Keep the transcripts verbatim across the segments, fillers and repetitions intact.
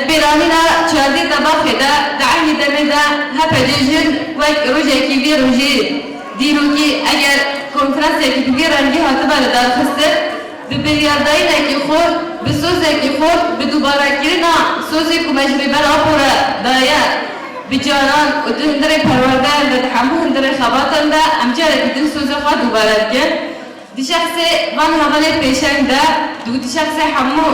Pêranîna çardê Tebaxê de, di eynî demê de H P C jin wek rojekî vê rojê dîrokî, eger konferansekî bi vî rengî hatibe lidarxistin, bi biryardayînekî xurt, bi sozekî xurt, bi dubarekirina sozê ku me ji Rêber Apo re daye, bi caran û di hundirê perwerdeyan de, di hemû hundirê xebatan de em carekî din sozê xwe dubare dikin. Di şexsê van hevalê pêşeng de, di, di şexsê hemû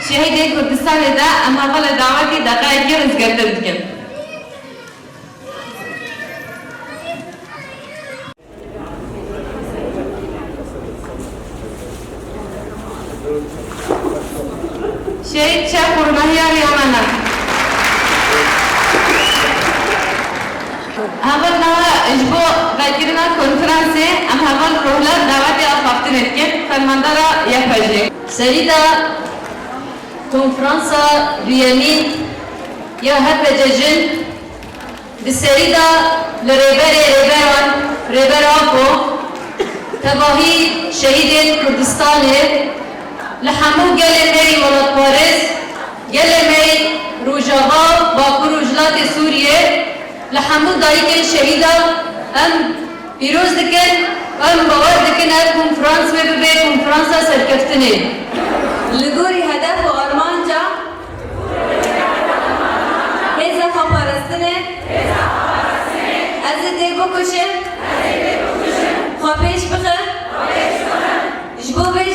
şehîdên Kurdistanê de em hevalê dawetî deqeyekî rêzgirtin dikin. Şehîd Şêx Qurbanî ya Riyamena. Heval nava ji bo vekirina konferansê em heval Rohla dawetê axaftinê dikin, fermandara Y P J. Serî de konferansa duyemîn ya H P C jin di serî de li Rêberê Rêberan, Rêber Apo, tevahî şehîdên Kurdistanê, li hemû gelê me yî welatparêz, gelê me yî Rojava, Bakur û Rojhilatê Sûriyê, li hemû dayikên şehîdan em pîroz dikin û em bawer dikin ev konferans wê bibe konferansa serkeftinê. Li gorî hedef û armanca hêza xweparastinê, ez ê dê bikuşim, xwe pêş bixim, ji bo vê